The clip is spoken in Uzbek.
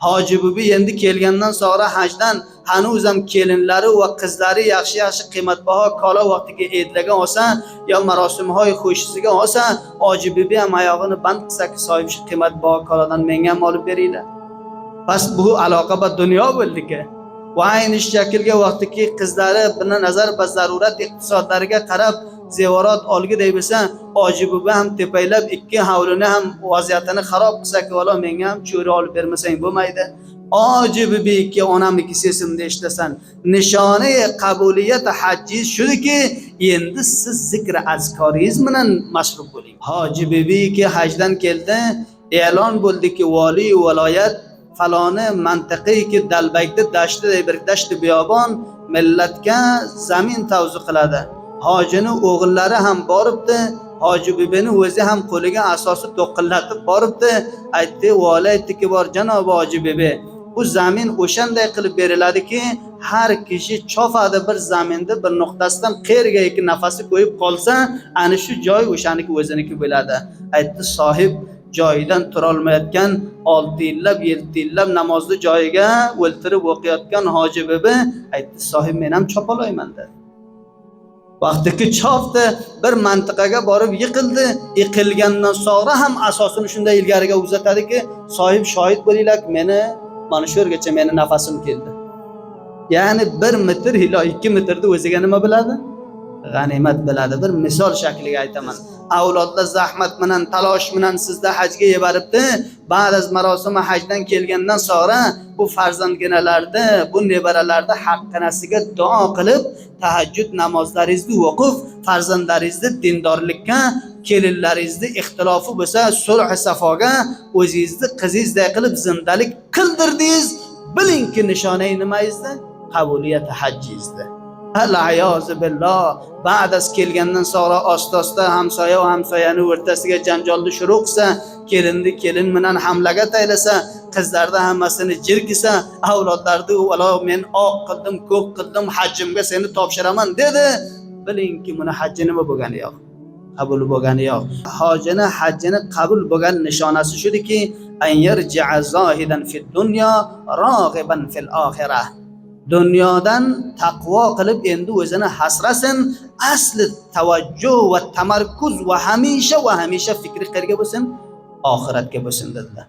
Hoji buvi endi kelgandan sonra hajdan hanuz ham kelinlari va qizlari yaxshi yaxshi qiymatbaho kalo vaqtiga edlagan olsa yo marosimhoy xo'shisiga olsa, hoji bibi ham oyog'ini band qilsa, sohib, shu qiymatbaho kalodan menga ham olib beringlar. Bas, bu aloqa ba dunyo bo'ldiki. Va ayni shaklga vaqtiki qizlari buni nazar ba zarurat iqtisodlariga qarab zevorot olgiday bo'lsa, hoji buvi ham tepaylab ikki hovlini ham vaziyatini xarob qilsa, valo, menga ham cho'ri olib bermasang bo'lmaydi. Hoji bibi ikki onamniki sesimda eshitasan, nishoni qabuliyat hajji shuki, endi siz zikri azkoringiz bilan masruf bo'ling. Hoji bibiki hajdan keldi, e'lon bo'ldiki, voliy viloyat faloni mantiqiyki Dalbakda dashti bir dashti biyobon millatga zamin tavzi qiladi. Hojini o'g'illari ham boribdi, hoji bibini o'zi ham qo'liga asosi to'qillatib boribdi. Aytdi, voli aytdiki, bor, janobi hoji bibi, bu zamin o'shanday qilib beriladiki, har kishi chopadi bir zaminni bir nuqtasidan qayerga ikki nafasi qo'yib qolsa, ana shu joy o'shaniki, o'ziniki bo'ladi. Aytdi, sohib joyidan turolmayotgan, 6 yillab, 7 yillab namozni joyiga o'ltirib o'qiyotgan hoji bibi aytdi, sohib, men ham chopolayman, dedi. Vaqtiki chopdi, bir mantiqaga borib yiqildi. Yiqilgandan so'ngra ham asosini shunday ilgariga uzatadiki, sohib, shohid bo'linglar, meni mana shu yergacha meni nafasim keldi. Ya'ni 1 metr ilo 2 metrni o'ziga nima biladi, g'animat biladi. Bir misol shakliga aytaman. Avlodlar zahmat bilan, talosh bilan sizda hajga yuboribdi. Ba'z marosimi hajdan kelgandan so'ngra bu farzandginalarni, bu nevaralarni haqqinasiga duo qilib, tahajjud namozlaringizni o'qib, farzandlaringizni dindorlikka, kelinlaringizni ixtilofi bo'lsa sulh safoga, o'zingizni qizingizday qilib zindalik qildirdingiz. Bilingki, nishonai nimangizni? Qabuliyati hajjingizni. Al-ayozu billah, ba'das kelgandan so'ngra osta osta hamsoya va hamsoyani o'rtasiga janjalni shuru qilsa, kelinni kelin bilan hamlaga taylasa, qizlarni hammasini jirkisa, avlodlarni valo, men oq qildim, ko'k qildim, hajjimga seni topshiraman, dedi. Bilingki, buni hajji nima bo'lgani yo'q, qabul bo'lgani yo'q. Hojini hajjini qabul bo'lgan nishonasi shudiki, an yarji'a zohidan fid dunya rog'iban fil oxirah. Dunyodan taqvo qilib, endi o'zini hasrasin, asli tavajjuh va tamarkuz va hamisha va hamisha fikri qayerga bo'lsin? Oxiratga bo'lsin, dedilar.